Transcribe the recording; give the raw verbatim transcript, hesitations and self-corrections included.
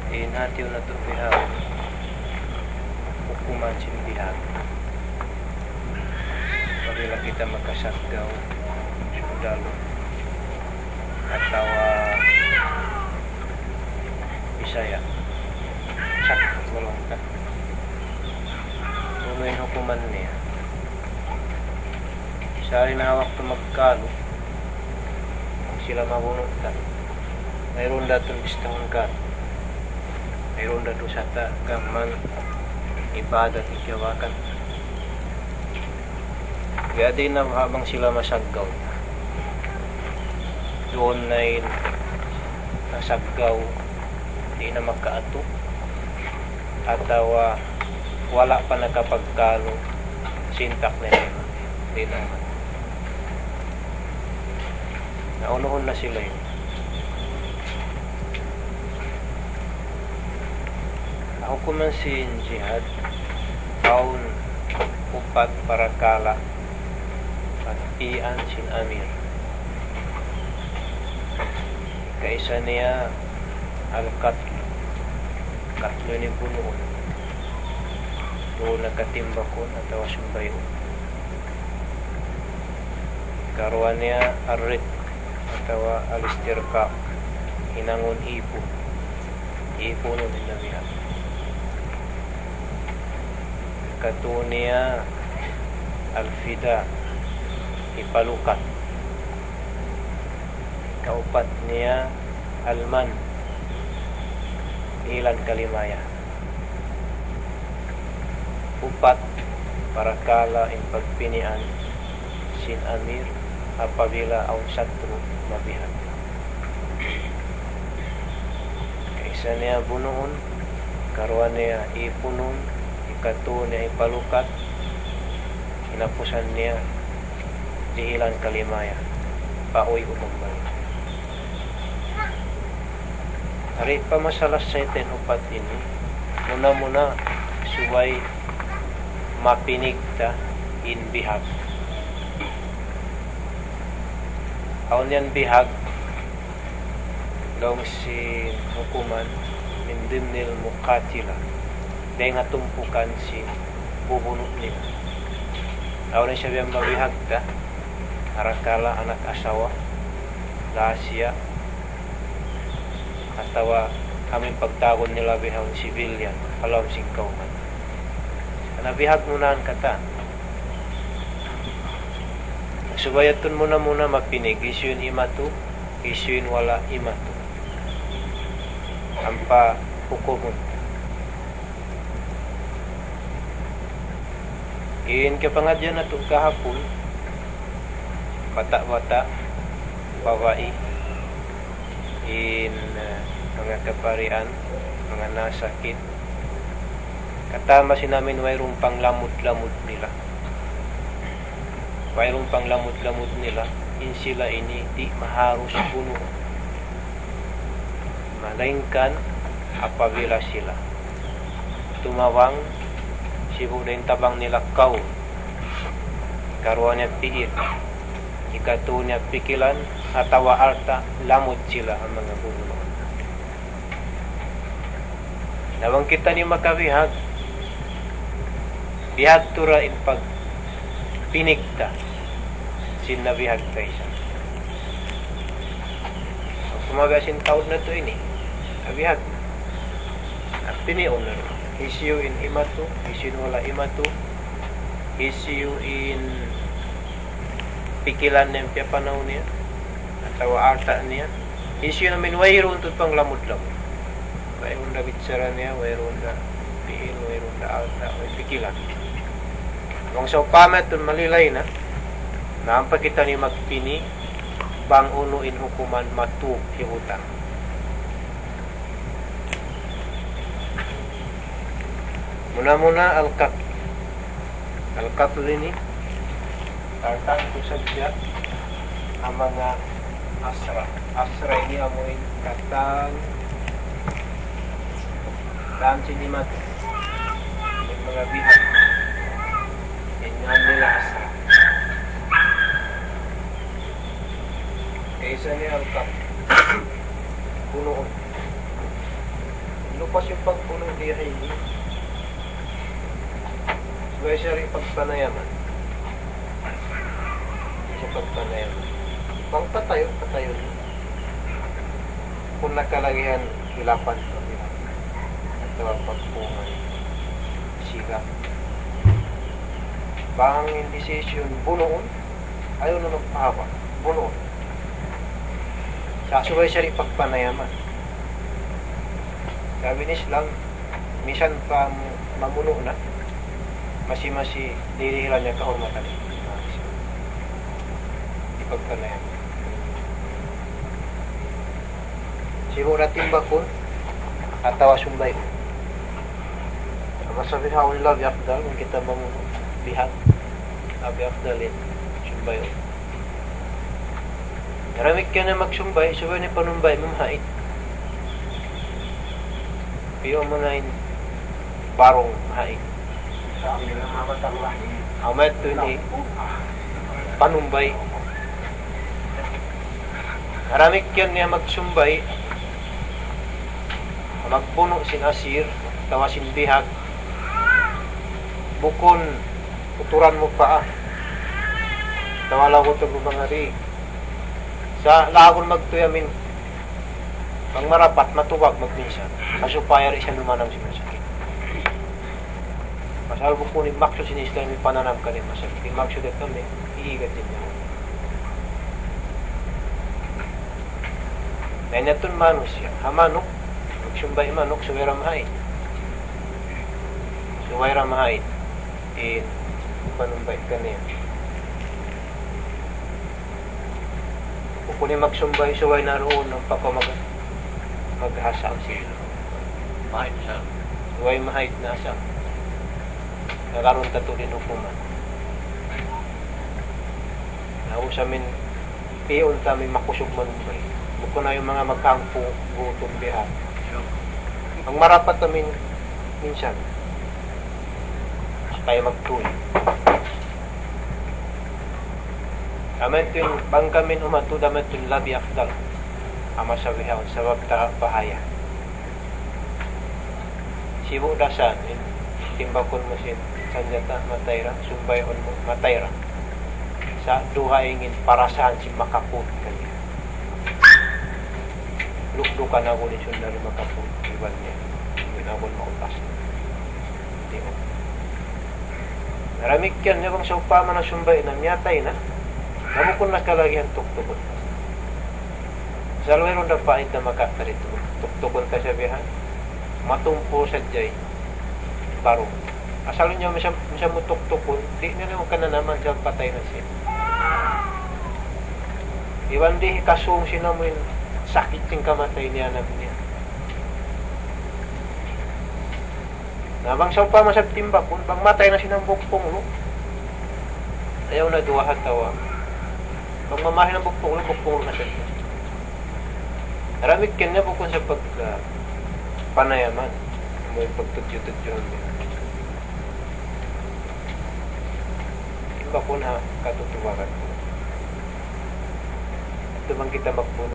In hati natu' bihaun, hukuman sin bihag. Apabila kita makasaggaw, sundalu, atawa Bisaya, sakit, walau ka. Unu in hukuman niya? Sa' in waktu magkalu, bang sila mabunu' ta, mayroon da tuud bistahun kan. Mayroon da dusa ta, gam mayan ibadat ikiyawakan. Jadi na bang sila masaggaw. Duun na in nasaggaw, di' na makaatu. Atawa wala' pa nakapagkalu, sintak na nila. Di' na man. Naunuhun na sila ini. Hukuman sin jihad, awn upat parakala' pagpi'an sin amir. Kaisa niya al-qatl. Qatl ini bunuun. Duun na katimbakun atawa sumbayun. Karuwa niya ar-riq atawa al-istirqaq. Hinangun ipun. Ipunun in nabihag. Ikatu niya al-fida, hipalukat. Ikaupat niya al-mann, dihilan kalimaya. Upat parakala' in pagpini'an sin amir apabila awn satru' mabihag. Kaisa niya bunuun, karuwa niya ipunun, ikatu niya ipalukat, hinapusan niya dihilan kalimaya, pauwi' umang balik. Ari pa masalah sa' in upat ini, muna-muna subay mapinig ta in bihag. Awn yan bihag, laung sin hukuman, min dimnil muqatila. Dayn ha tumpukan sin bubunu' nila. Awn na siya biya' mabihag ta, parakala' anak asawa, rahasiya, atawa amu in pagtawagun nila bihaun civilian, ha lawm sin kawman. Nabihag mu na in katan. Subay yadtu muna-muna mapinig, hisiyu in imatu, hisiyu in wala' imatu. Ampa hukumun. In kapangadjian natu' kahapun, bata'-bata', babai, in, eh, manga kaparian, manga nasakit. Katan masi namin wayruun panglamud-lamud nila. Wayruun panglamud-lamud nila, in sila ini di' maharus bunuun. Malaingkan apabila sila tumabang, sibu' da in tabang nila kawl. Ikaruwa niya pi'il. Ikatu niya pikilan, atawa alta', lamud sila ha manga bubunuun. Na bang kita ini makabihag, bihag tuud in pagpinig ta sin nabihag ta isab. Sumagawa' sin taud natu' ini, nabihag na. Na pini'un na. Hisiyu in imatu, hisiyu in wala' imatu, hisiyu in pikilan niya, piyapanaw niya, atawa alta' niya. Hisiyu in amu in wayruun tuud panglamud-lamud. Wayruun da bichara niya, wayruun da pi'il, wayruun da alta', way pikilan. Bang sawpama tuud malilay na, na ampa kita ini magpini, bang unu in hukuman matup hibutang. Muna-muna al-qatl. Al-qatl ini, tartantu sadja ha manga asra. Asra ini amu in katan, katan sin imatu. In manga bihag. In ngan nila asra. Kaisa niya al-qatl. Bunuun. Unu Pas in pagbunu' biya' ini, subay siya di' pagpanayaman. Di' siya pagpanayaman. Bang patayun, patayun. Bukun na kalagihan hilapan pa bilang. Atawa pagpungan. Siga. Bang in decision bunuun, ayaw na magpahaba'. Bunuun. Sa' subay siya di' pagpanayaman. Sabab in Islam, misan pa mu-, mamunu' na, masi-masi dirihilan niya kahurmatan. Di' pagpanayaman. Sibu' da timbakun, atawa sumbayun. Masa bihaun labi afdal, bang kita mamunu' bihan, labi afdal in sumbayun. Damikkiyan in magsumbay, subay in panumbay mamahait. Piyu man in barung mahait. Amu yadtu in panumbay. Damikkiyan in magsumbay, magbunu' sin asir, atawa sin bihag, bukun uturan mu pa, atawa lagutan mu mangari. Sa' lagun magtuy amin, bang marapat matubag magminsan. Sa' supaya di' siya lumanam sin masakit. Pasal bukun in maksud sin Islam in pananam kaniya masakit. In maksud kaniya, iigat niya. Na in yadtu in manusiya', ha manuk, magsumbay manuk, subay da mahait. Subay da mahait. In panumbay kaniya. Bukun in magsumbay, subay na duun, ampa kaw mag-, maghasa' sin mahait sa. Subay mahait na sa. Nagkaroon ta tuud in hukuman. Na, ubus amin, pi'un ta amin makusug manumbay. Bukun na in manga maghangpu', gutum bihan. Bang marapat amin, minsan. Kaya magtuy. Amin tuud, bang kami umatu, amin tuud labi afdal. Amu sa bihaun, sabab ta bahaya. Sibu' da sa, in timbakun mu sin sanjata, matay ra, sumbayun mu, matay ra. Sa' dugaing in parasahan sin makaput kaniya. Luklukan aku in sundal makaput, iban niya. Iban aku mautas. Di' mu. Damikkiyan niya bang sawpama na sumbay na, miyatay na. Na bukun na kalagihan tuktukun. Sa' wayruun da paid na makakari tu. Tuktukun ta siya bihan. Matumpu sadja in barung. Asal niya misan, misan mu tuktukun, di' na naman kananaman sa' patay na siya. Iban di' hikasung sin amu in sakit sin kamatay niya anak niya. Na bang sawpama sa' timbakun, bang matay na sin hambuuk punglu', ayaw na duwa ha tawa. Bang mamahin hambuuk punglu', hambuuk punglu' na sadja. Damikkiyan niya bukun sa' pag, ah, panayaman. Amu in pagtudju-tudjuhan niya. Timbakun ha katutuwaran. Atu bang kita magbunu'.